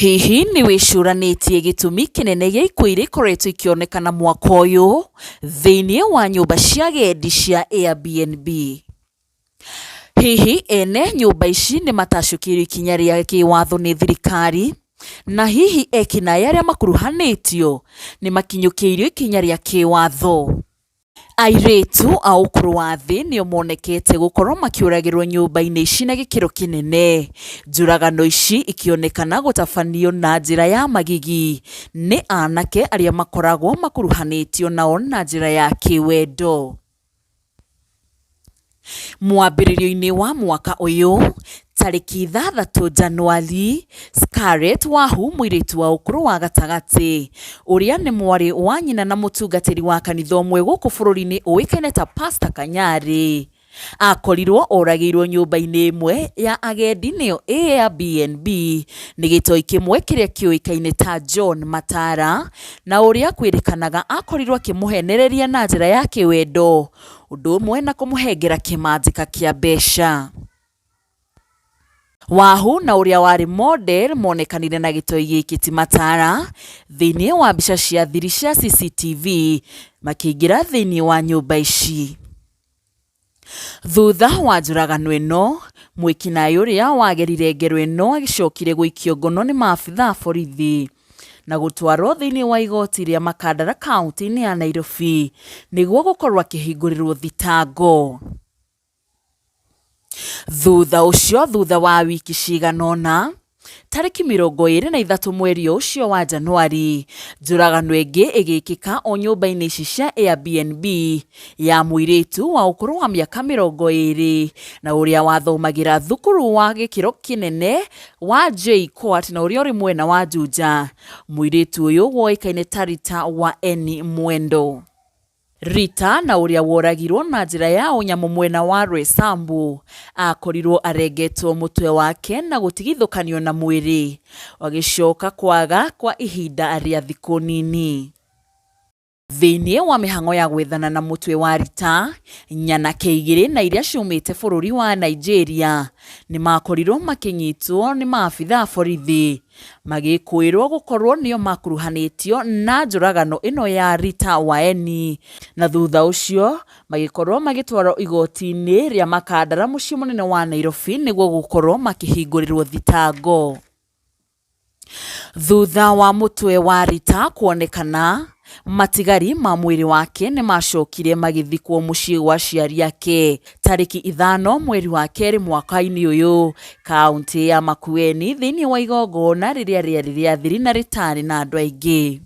Hihi nĩ wĩcũranĩtie gĩtũmi kĩnene gĩa ikuũ iria ikoretwo ikĩonekana mwaka ũyũ thĩinĩ wa nyũmba cia agendi cia Airbnb? Hihi ene nyũmba ici nĩ matacũkĩirio ikinya rĩa kĩwatho nĩ thirikari? Na hihi ekinaĩ arĩa makuruhanĩtio nĩ makinyũkĩirio ikinya rĩa kĩwatho? Airĩtu a ũkũrũ wa thĩ nĩo monekete gũkorwo makĩũragĩrwo nyũmba-inĩ ici na gĩkĩro kĩnene. Njũragano ici ikĩonekana gũtabanio na njĩra ya magigi nĩ anake arĩa makoragwo makuruhanĩtio nao na njĩra ya kĩwendo. Mwambĩrĩrio-inĩ wa mwaka ũyũ, tarĩki 6 Januari, Scarlett Wahu mũirĩtu wa ũkũrũ wa gatagatĩ, ũrĩa nĩ mwarĩ wa nyina na mũtungatĩri wa kanitha ũmwe gũkũ bũrũri-inĩ ũĩkaine ta Pastor Kanyarĩ, akorirwo oragĩirwo nyũmba-inĩ ĩmwe ya agendi nĩyo Airbnb nĩ gĩtoi kĩmwe kĩrĩa kĩũĩkaine ta John Matara, na ũrĩa kwĩrĩkanaga akorirwo akĩmũhenereria na njĩra ya kĩwendo ũndũ ũmwe na kũmũhengera kĩmanjĩka kĩa mbeca. Wahu na ũrĩa warĩ model monekanire na gĩtoi gĩkĩ ti Matara thĩinĩ wa mbica cia thiri cia CCTV makĩingĩra thĩinĩ wa nyũmba ici. Thutha wa njũragano ĩno, mwĩkinaĩ ũrĩa wagerire ngero ĩno agĩcokire gũikio ngono nĩ maabithaa a borithi na gũtwarwo thĩinĩ wa igoti rĩa Makandara kaunti-inĩ ya Nairobi nĩguo gũkorwo akĩhingũrĩrwo thitango. Thutha ũcio, thutha wa wiki cigana ũna, tarĩki 23 mweri o ũcio wa Januari, njũragano ĩngĩ ĩgĩkĩka o nyũmba-inĩ ici cia Airbnb ya mũirĩtu wa ũkũrũ wa mĩaka 20 na ũrĩa wathomagĩra thukuru wa gĩkĩro kĩnene wa JKUAT na ũrĩa ũrĩ mwena wa Juja. Mũirĩtu ũyũ woĩkaine ta Rita wa Eni Mwendo. Rita na ũrĩa woragirwo na njĩra ya ũnyamũ mwena wa Roysambu akorirwo arengetwo mũtwe wake na gũtigithũkanio na mwĩrĩ agĩcoka kwaga kwa ihinda rĩa thikũ nini. Thĩinĩ wa mĩhang'o ya gwethana na mũtwe wa Rita, nyanake igĩrĩ na iria ciumĩte bũrũri wa Nigeria nĩ makorirwo makĩnyitwo nĩ maabithaa a borithi magĩkũĩrwo gũkorwo nĩo makuruhanĩtio na njũragano ĩno ya Rita Waeni na thutha ũcio magĩkorwo magĩtwarwo igoti-inĩ rĩa Makandara mũciĩ mũnene wa Nairobi nĩguo gũkorwo makĩhingũrĩrwo thitango. Thutha wa mũtwe wa Rita kuonekana, matigari ma mwĩrĩ wake nĩ macokire magĩthikwo mũciĩ gwa aciari ake tarĩki 5 mweri wa kerĩ mwaka-inĩ ũyũ, kaũntĩ ya Makueni thĩinĩ wa igongona rĩrĩa rĩarĩ rĩa thiri na rĩtarĩ na andũ aingĩ.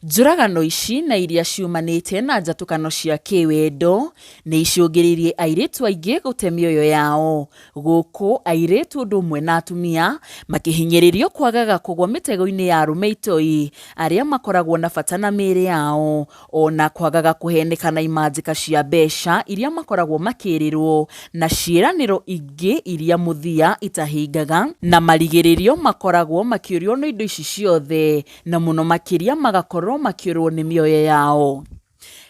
Njũragano ici na iria ciumanĩte na njatũkano cia kĩwendo nĩ icũngĩrĩirie airĩtu aingĩ gũte mĩoyo yao. Gũkũ airĩtu ũndũ ũmwe na atumia makĩhinyĩrĩrio kwagaga kũgwa mĩtego-inĩ ya arũme itoi arĩa makoragwo na bata na mĩĩrĩ yao, ona kwagaga kũheneka na imanjĩka cia mbeca iria makoragwo makĩrĩrwo na ciĩranĩro ingĩ iria mũthia itahingaga, na marigĩrĩrio makoragwo makĩũrio nĩ indo ici ciothe na mũno makĩria magakorwo makĩũrwo nĩ mĩoyo yao.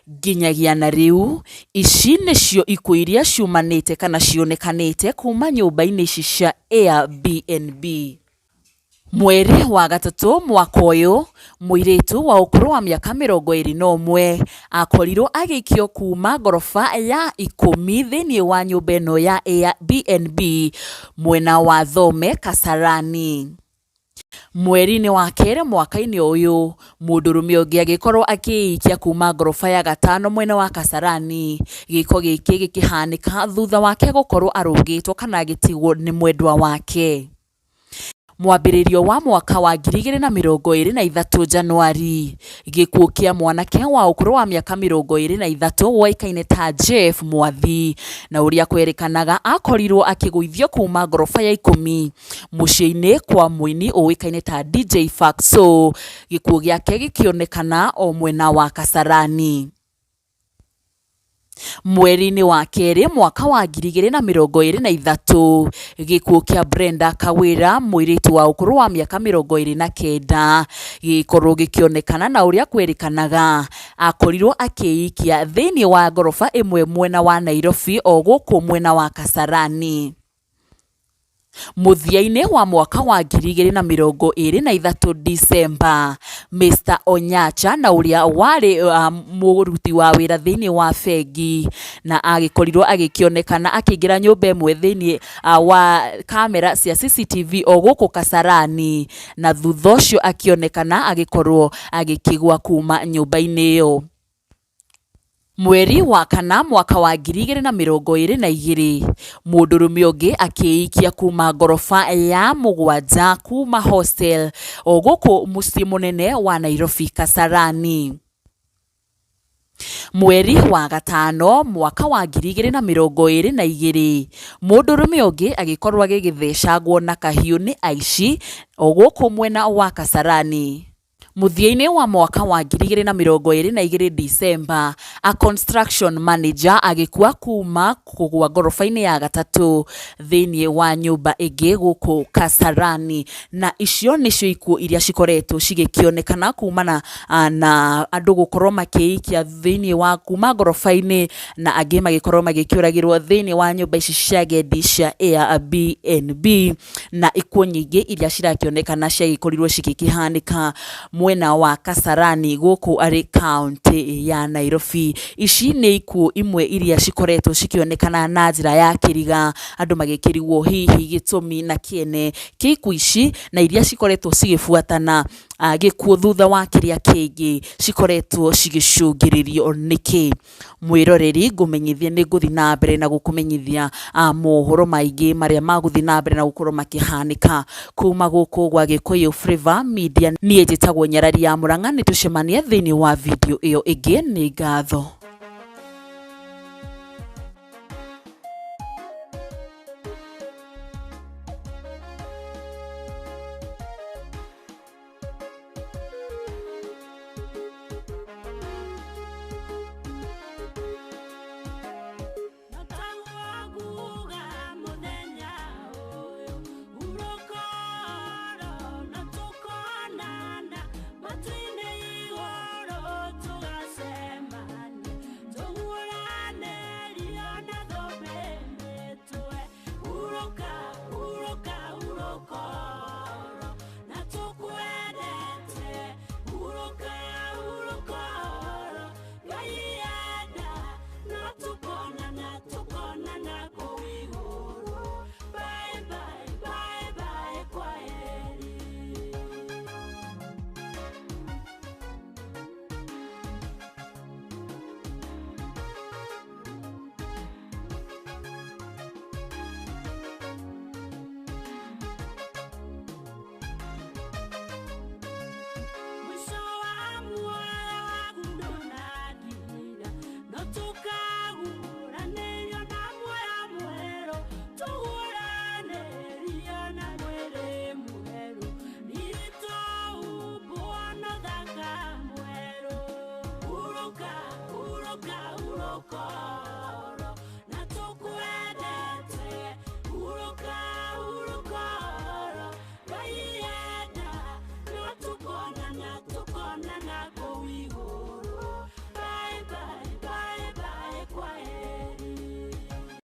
Nginyagia na rĩu, ici nĩcio ikuũ iria ciumanĩte kana cionekanĩte kuma nyũmba-inĩ ici cia Airbnb. Mweri wa gatatũ mwaka ũyũ, mũirĩtu wa ũkũrũ wa mĩaka 21 akorirwo agĩikio kuma ngoroba ya 10 thĩinĩ wa nyũmba ĩno ya Airbnb mwena wa Thome Kasarani. Mweri-inĩ wa kerĩ mwaka-inĩ ũyũ, mũndũrũme ũngĩ agĩkorwo akĩikia kuma ngoroba ya gatano mwena wa Kasarani. Gĩko gĩkĩ gĩkĩhanĩka thutha wake gũkorwo arũgĩtwo kana agĩtigwo nĩ mwendwa wake. Mwambĩrĩrio wa mwaka wa 2023 Januari, gĩkuũ kĩa mwanake wa ũkũrũ wa mĩaka 23 woĩkaine ta Jeff Mwathi na ũrĩa kwerĩkanaga akorirwo akĩgũithio kuma ngoroba ya 10 Mũciĩ-inĩ kwa mũini ũĩkaine ta DJ Fatxo, gĩkuũ gĩake gĩkĩonekana o mwena wa Kasarani. Mweri-inĩ wa kerĩ mwaka wa 2023, gĩkuũ kĩa Brenda Kawĩra mũirĩtu wa ũkũrũ wa mĩaka 29 gĩgĩkorwo gĩkĩonekana na ũrĩa kwerĩkanaga akorirwo akĩikia thĩinĩ wa ngoroba ĩmwe mwena wa Nairobi o gũkũ mwena wa Kasarani. Mũthia-inĩ wa mwaka wa 2023 December, Mr Onyacha na ũrĩa warĩ mũruti wa wĩra thĩinĩ wa bengi na agĩkorirwo agĩkĩonekana akĩingĩra nyũmba ĩmwe thĩinĩ wa kamera cia CCTV o gũkũ Kasarani, na thutha ũcio akĩonekana agĩkorwo agĩkĩgwa kuma nyũmba-inĩ ĩyo. Mweri wa kana mwaka wa 2022, mũndũrũme ũngĩ akĩikia kuma ngoroba ya mũgwanja kuma hostel o gũkũ mũciĩ mũnene wa Nairobi Kasarani. Mweri wa gatano mwaka wa 2022, mũndũrũme ũngĩ agĩkorwo agĩgĩthecangwo na kahiũ nĩ aici o gũkũ mwena wa Kasarani. Mũthia-inĩ wa mwaka wa 2022 December, a construction manager agĩkua kuma kũgwa ngoroba-inĩ ya gatatũ thĩinĩ wa nyũmba ĩngĩ gũkũ Kasarani. Na icio nĩcio ikuũ iria cikoretwo cigĩkĩonekana kumana na andũ gũkorwo makĩikia thĩinĩ wa kuma ngoroba-inĩ na angĩ magĩkorwo magĩkĩũragĩrwo thĩinĩ wa nyũmba ici cia agendi cia Airbnb, na ikuũ nyingĩ iria cirakĩonekana ciagĩkorirwo cigĩkĩhanĩka mwena wa Kasarani gũkũ arĩ kaũntĩ ya Nairobi. Ici nĩ ikuũ imwe iria cikoretwo cikĩonekana na njĩra ya kĩriga, andũ magĩkĩrigwo hihi gĩtũmi na kĩene kĩa ikuũ ici na iria cikoretwo cigĩbuatana gĩkuũ thutha wa kĩrĩa kĩngĩ cikoretwo cigĩcũngĩrĩrio nĩkĩ. Mwĩroreri ngũmenyithie nĩ ngũthiĩ na mbere na gũkũmenyithia mohoro maingĩ marĩa magũthiĩ na mbere na gũkorwo makĩhanĩka kuma gũkũ gwa Gĩkũyũ Flavour Media. Niĩ njĩtagwo Nyarari ya Mũrang'a, nĩ tũcemanie thĩinĩ wa video ĩyo ĩngĩ. Nĩ ngatho.